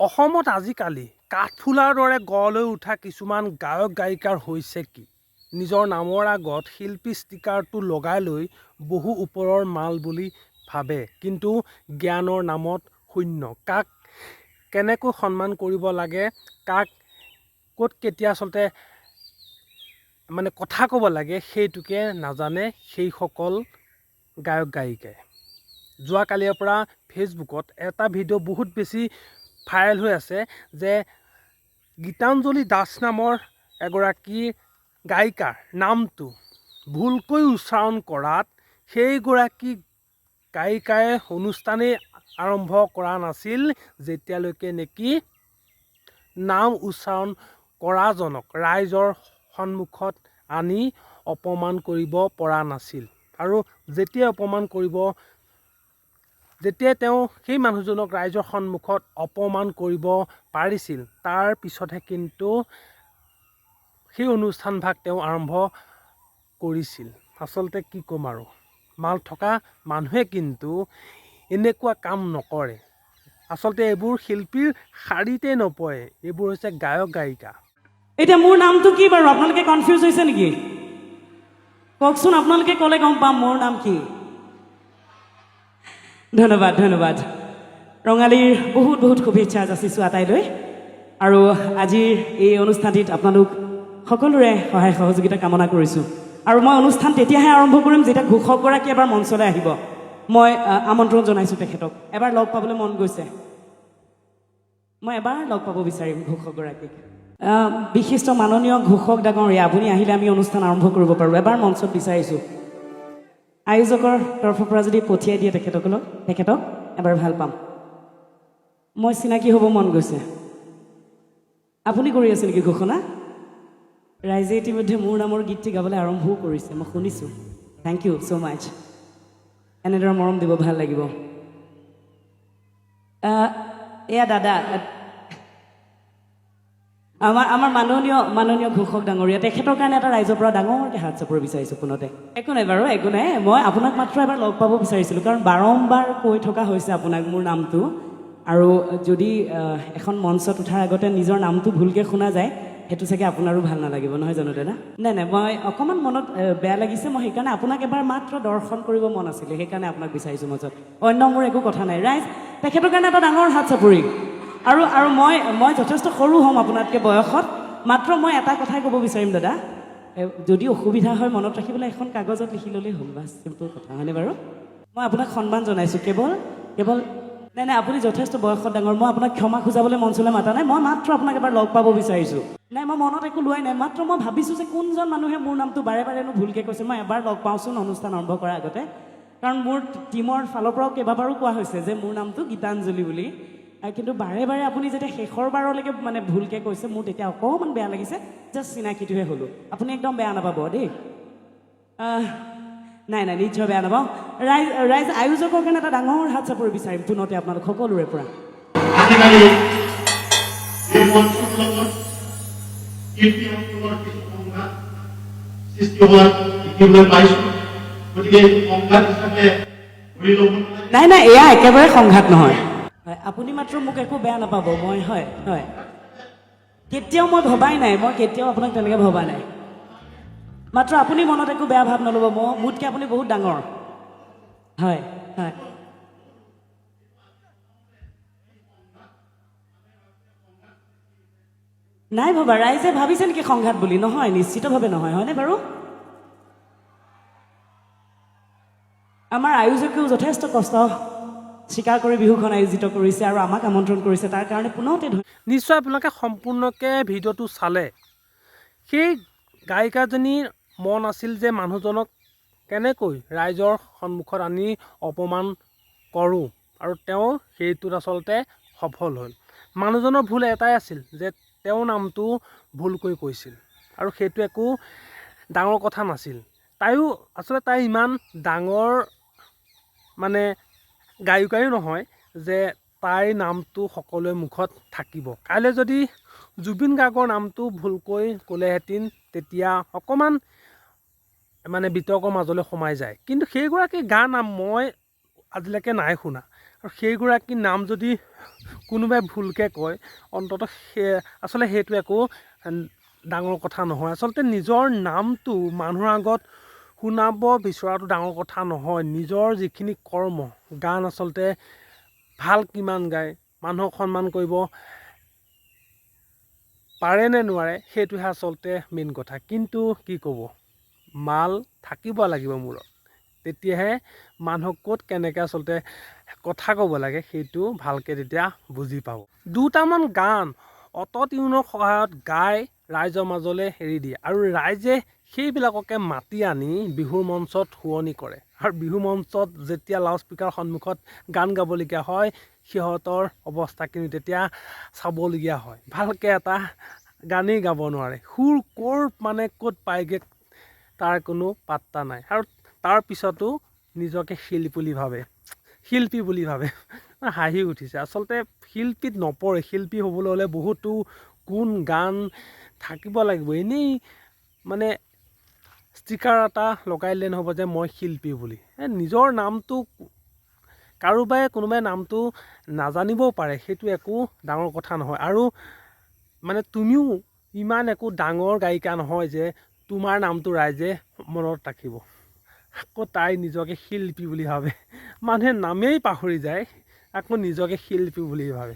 অসমত আজিকালি কাঠফুলাৰ দৰে গঢ় লৈ উঠা কিছুমান গায়ক গায়িকাৰ হৈছে কি, নিজৰ নামৰ আগত শিল্পী ষ্টিকাৰটো লগাই লৈ বহু ওপৰৰ মাল বুলি ভাবে, কিন্তু জ্ঞানৰ নামত শূন্য। কাক কেনেকৈ সন্মান কৰিব লাগে, কাক ক'ত কেতিয়া আচলতে মানে কথা ক'ব লাগে সেইটোকে নাজানে সেইসকল গায়ক গায়িকাই। যোৱাকালিৰ পৰা ফেচবুকত এটা ভিডিঅ' বহুত বেছি ভাইৰেল হৈ আছে যে গীতাঞ্জলি দাস নামৰ এগৰাকী গায়িকাৰ নামটো ভুলকৈ উচ্চাৰণ কৰাত সেইগৰাকী গায়িকাই অনুষ্ঠানেই আৰম্ভ কৰা নাছিল যেতিয়ালৈকে নেকি নাম উচ্চাৰণ কৰাজনক ৰাইজৰ সন্মুখত আনি অপমান কৰিব পৰা নাছিল। আৰু যেতিয়া অপমান কৰিব, যেতিয়া তেওঁ সেই মানুহজনক ৰাইজৰ সন্মুখত অপমান কৰিব পাৰিছিল, তাৰ পিছতহে কিন্তু সেই অনুষ্ঠানভাগ তেওঁ আৰম্ভ কৰিছিল। আচলতে কি ক'ম আৰু, মাল থকা মানুহে কিন্তু এনেকুৱা কাম নকৰে। আচলতে এইবোৰ শিল্পীৰ শাৰীতে নপৰে, এইবোৰ হৈছে গায়ক গায়িকা। এতিয়া মোৰ নামটো কি বাৰু? আপোনালোকে কনফিউজ হৈছে নেকি? কওকচোন, আপোনালোকে ক'লে গম পাম মোৰ নাম কি। ধন্যবাদ, ধন্যবাদ। ৰঙালীৰ বহুত বহুত শুভেচ্ছা যাচিছোঁ আটাইলৈ। আৰু আজিৰ এই অনুষ্ঠানটিত আপোনালোক সকলোৰে সহায় সহযোগিতা কামনা কৰিছোঁ। আৰু মই অনুষ্ঠান তেতিয়াহে আৰম্ভ কৰিম যেতিয়া ঘোষকগৰাকী এবাৰ মঞ্চলৈ আহিব। মই আমন্ত্ৰণ জনাইছোঁ তেখেতক, এবাৰ লগ পাবলৈ মন গৈছে। মই এবাৰ লগ পাব বিচাৰিম ঘোষকগৰাকীক। বিশিষ্ট মাননীয় ঘোষক ডাঙৰীয়া, আপুনি আহিলে আমি অনুষ্ঠান আৰম্ভ কৰিব পাৰোঁ। এবাৰ মঞ্চত বিচাৰিছোঁ। আয়োজকৰ তৰফৰ পৰা যদি পঠিয়াই দিয়ে তেখেতসকলক, তেখেতক এবাৰ ভাল পাম। মই চিনাকি হ'ব মন গৈছে। আপুনি কৰি আছে নেকি ঘোষণা? ৰাইজে ইতিমধ্যে মোৰ নামৰ গীতটি গাবলৈ আৰম্ভও কৰিছে, মই শুনিছোঁ। Thank you so মাছ। এনেদৰে মৰম দিব, ভাল লাগিব। এয়া দাদা, আমাৰ আমাৰ মাননীয় মাননীয় ঘোষক ডাঙৰীয়া, তেখেতৰ কাৰণে এটা ৰাইজৰ পৰা ডাঙৰকৈ হাত চাপৰি বিচাৰিছোঁ পোনতে। একো নাই বাৰু, একো নাই। মই আপোনাক মাত্ৰ এবাৰ লগ পাব বিচাৰিছিলোঁ, কাৰণ বাৰম্বাৰ কৈ থকা হৈছে আপোনাক মোৰ নামটো। আৰু যদি এখন মঞ্চত উঠাৰ আগতে নিজৰ নামটো ভুলকৈ শুনা যায়, সেইটো চাগে আপোনাৰো ভাল নালাগিব, নহয় জানো দাদা? নাই নাই, মই অকণমান মনত বেয়া লাগিছে। মই সেইকাৰণে আপোনাক এবাৰ মাত্ৰ দৰ্শন কৰিব মন আছিলে, সেইকাৰণে আপোনাক বিচাৰিছোঁ মঞ্চত। অন্য মোৰ একো কথা নাই। ৰাইজ, তেখেতৰ কাৰণে এটা ডাঙৰ হাত চাপৰি। আৰু আৰু মই মই যথেষ্ট সৰু হ'ম আপোনাতকৈ বয়সত। মাত্ৰ মই এটা কথাই ক'ব বিচাৰিম দাদা, যদি অসুবিধা হয় মনত ৰাখিবলৈ এখন কাগজত লিখি ল'লেই হ'ল, বাছ, চিম্পল কথা, হয়নে বাৰু? মই আপোনাক সন্মান জনাইছোঁ কেৱল কেৱল। নাই নাই, আপুনি যথেষ্ট বয়সত ডাঙৰ। মই আপোনাক ক্ষমা খোজাবলৈ মঞ্চলৈ মাতা নাই, মই মাত্ৰ আপোনাক এবাৰ লগ পাব বিচাৰিছোঁ। নাই, মই মনত একো লোৱাই নাই। মাত্ৰ মই ভাবিছোঁ যে কোনজন মানুহে মোৰ নামটো বাৰে বাৰেনো ভুলকৈ কৈছে, মই এবাৰ লগ পাওঁচোন অনুষ্ঠান আৰম্ভ কৰাৰ আগতে। কাৰণ মোৰ টীমৰ ফালৰ পৰাও কেইবাবাৰো কোৱা হৈছে যে মোৰ নামটো গীতাঞ্জলি বুলি। কিন্তু বাৰে বাৰে আপুনি যেতিয়া শেষৰ বাৰলৈকে মানে ভুলকৈ কৈছে, মোৰ তেতিয়া অকণমান বেয়া লাগিছে। জাষ্ট চিনাকিটোহে হ'লোঁ, আপুনি একদম বেয়া নাপাব দেই। নাই নাই, নিশ্চয় বেয়া নাপাওঁ। ৰাইজ ৰাইজ, আয়োজকৰ কাৰণে এটা ডাঙৰ হাত চাপৰি বিচাৰিম পোনতে আপোনালোক সকলোৰে পৰা। আজিকালি এই মঞ্চবিলাকত শিল্পীসকলৰ কিছু সংঘাত সৃষ্টি হোৱা দেখিবলৈ পাইছোঁ। গতিকে এইটো সংঘাত হিচাপে ধৰি ল'ব নালাগে। নাই নাই, এয়া একেবাৰে সংঘাত নহয়। হয়, আপুনি মাত্ৰ মোক একো বেয়া নাপাব। মই হয় হয়, কেতিয়াও মই ভবাই নাই, মই কেতিয়াও আপোনাক তেনেকৈ ভবা নাই। মাত্ৰ আপুনি মনত একো বেয়া ভাৱ নল'ব। মই মোতকৈ আপুনি বহুত ডাঙৰ। হয় হয়। নাই ভবা। ৰাইজে ভাবিছে নেকি সংঘাত বুলি? নহয়, নিশ্চিতভাৱে নহয়, হয়নে বাৰু? আমাৰ আয়োজকেও যথেষ্ট কষ্ট স্বীকাৰ কৰি বিহুখন আয়োজিত কৰিছে আৰু আমাক আমন্ত্ৰণ কৰিছে, তাৰ কাৰণে পুনতে নিশ্চয় আপোনালোকে সম্পূৰ্ণকৈ ভিডিঅ'টো চালে। সেই গায়িকাজনীৰ মন আছিল যে মানুহজনক কেনেকৈ ৰাইজৰ সন্মুখত আনি অপমান কৰোঁ, আৰু তেওঁ সেইটোত আচলতে সফল হ'ল। মানুহজনৰ ভুল এটাই আছিল যে তেওঁৰ নামটো ভুলকৈ কৈছিল, আৰু সেইটো একো ডাঙৰ কথা নাছিল। তাইও আচলতে তাই ইমান ডাঙৰ মানে গায়িকায়ো নহয় যে তাইৰ নামটো সকলোৰে মুখত থাকিব। কাইলৈ যদি জুবিন গাৰ্গৰ নামটো ভুলকৈ ক'লেহেঁতেন, তেতিয়া অকণমান মানে বিতৰ্কৰ মাজলৈ সোমাই যায়। কিন্তু সেইগৰাকী গান মই আজিলৈকে নাই শুনা। আৰু সেইগৰাকীৰ নাম যদি কোনোবাই ভুলকৈ কয়, অন্ততঃ সেই আচলতে সেইটো একো ডাঙৰ কথা নহয়। আচলতে নিজৰ নামটো মানুহৰ আগত শুনাব বিচৰাটো ডাঙৰ কথা নহয়। নিজৰ যিখিনি কৰ্ম, গান আচলতে ভাল কিমান গায়, মানুহক সন্মান কৰিব পাৰে নে নোৱাৰে, সেইটোহে আচলতে মেইন কথা। কিন্তু কি ক'ব, মাল থাকিব লাগিব মূৰত, তেতিয়াহে মানুহক ক'ত কেনেকৈ আচলতে কথা ক'ব লাগে সেইটো ভালকৈ তেতিয়া বুজি পাব। দুটামান গান অট' টিউনৰ সহায়ত গাই ৰাইজৰ মাজলৈ এৰি দিয়ে আৰু ৰাইজে সেইবিলাককে মাতি আনি বিহুৰ মঞ্চত শুৱনি কৰে। আৰু বিহু মঞ্চত যেতিয়া লাউড স্পীকাৰ সন্মুখত গান গাবলগীয়া হয়, সিহঁতৰ অৱস্থা কিন্তু তেতিয়া চাবলগীয়া হয়। ভালকৈ এটা গানেই গাব নোৱাৰে, সুৰ ক'ৰ মানে ক'ত পায়গৈ তাৰ কোনো পাত্তা নাই। আৰু তাৰ পিছতো নিজকে শিল্পী বুলি ভাবে, শিল্পী বুলি ভাবে। হাঁহি উঠিছে। আচলতে শিল্পীত নপৰে। শিল্পী হ'বলৈ হ'লে বহুতো গুণ গান থাকিব লাগিব। এনেই মানে ষ্টিকাৰ এটা লগাই দিলে নহ'ব যে মই শিল্পী বুলি। এই নিজৰ নামটো কাৰোবাই কোনোবাই নামটো নাজানিবও পাৰে, সেইটো একো ডাঙৰ কথা নহয়। আৰু মানে তুমিও ইমান একো ডাঙৰ গায়িকা নহয় যে তোমাৰ নামটো ৰাইজে মনত ৰাখিব। আকৌ তাই নিজকে শিল্পী বুলি ভাবে। মানুহে নামেই পাহৰি যায়, আকৌ নিজকে শিল্পী বুলি ভাবে।